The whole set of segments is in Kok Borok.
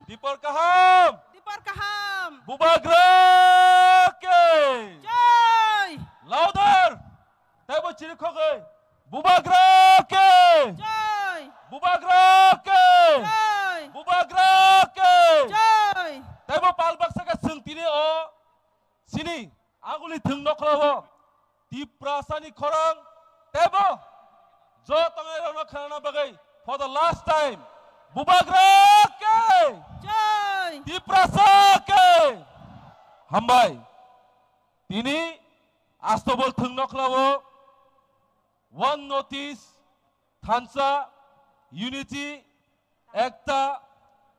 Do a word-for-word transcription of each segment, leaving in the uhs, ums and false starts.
Dipor kaham. Dipor kaham. Bubagra ke. Jai. Louder. Taibo chiri khogoi. Bubagra ke. Jai. Bubagra ke. Jai. Bubagra ke. Jai. Taibo pal baksa ka sung tini o. Sini, anguli thwng nokhlao, Tiprasani khorang, tebo, jo tongnai rokno khnana bagwi, for the last time, Bubagra ke! Jai! Tiprasa ke! Hambai. Tini, astobol thwng nokhlao, One Northeast, Thansa, Unity, Ekta,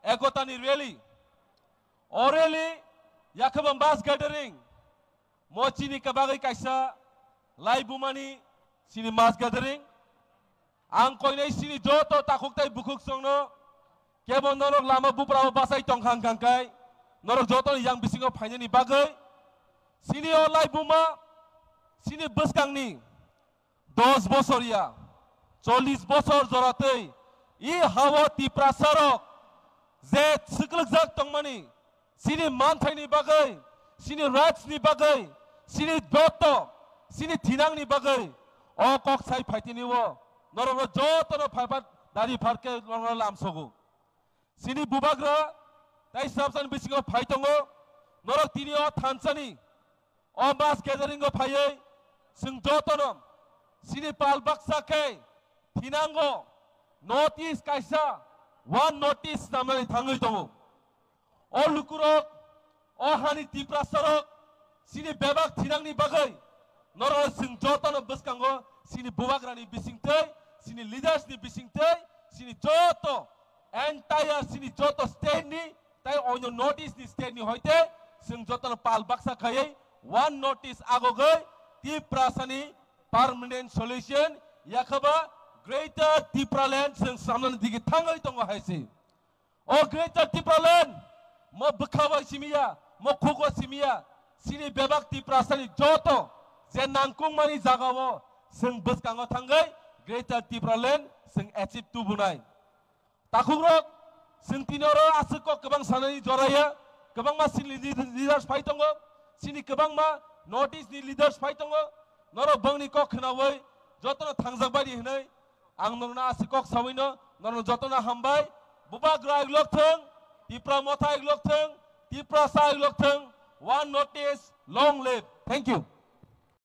Ekotani rally. O rally, yakhaba mass gathering. Mo chini kabagwi kaisa laibumani chini mass gathering. Ang koinai chini joto takhuk tai bukhuk songno kebo norok lama buprao bachai tongkhang khangkai norok joto yang bisingo phainani bagwi chini o laibuma chini bwskangni dos bosor ya, chollish bosor joratwi i hao Tiprasarok je swklugjak tongmani, chini manthaini bagwi, chini rights ni bagwi, chini joto, chini thinangni bagwi o kok sai phaitini o norokno jotono phaipat dari pharke norokno lamsogo. Chini bubagra tai sabsani bisingo phai tongo, norok tini o thansani o mass gathering o phaiwi chwng jotono chini pal baksa khe thinango North East kaisa One North East namnani thangwi tongo. O lukurok, o hani Tiprasarok, chini bebak thinangni bagwi norok chwng jotono bwskango chini bubagrani bisingtwi, chini leaders ni bisingtwi, chini joto entire chini joto state ni tai onyo North East ni state ni hoite chwng jotono pal baksa khaiwi One North East agogwi Tiprasani permanent solution yakhaba Greater Tipraland chwng samnani digi thangwi tongo hai se. O Greater Tipraland mo bwkha bai simiya, mo khugo simiya, chini bebak Tiprasani joto je nangkukmani jagao chwng bwskango thangwi Greater Tipraland chwng achieve tubunai. Takhukrok, chwng tini oro aswk kok kwbang sanani joraya, kwbangma chini lead-, leaders phai tongo, chini kwbangma North East ni leaders phai tongo, norok bongni kok khnawi jotono thangjak baidi hwnwi ang norokno aswk kok sawino norok jotono hambai. Bubagra iglok thwng, Tipra motha iglok thwng, Tiprasa iglok thwng, One North East, long live. Thank you.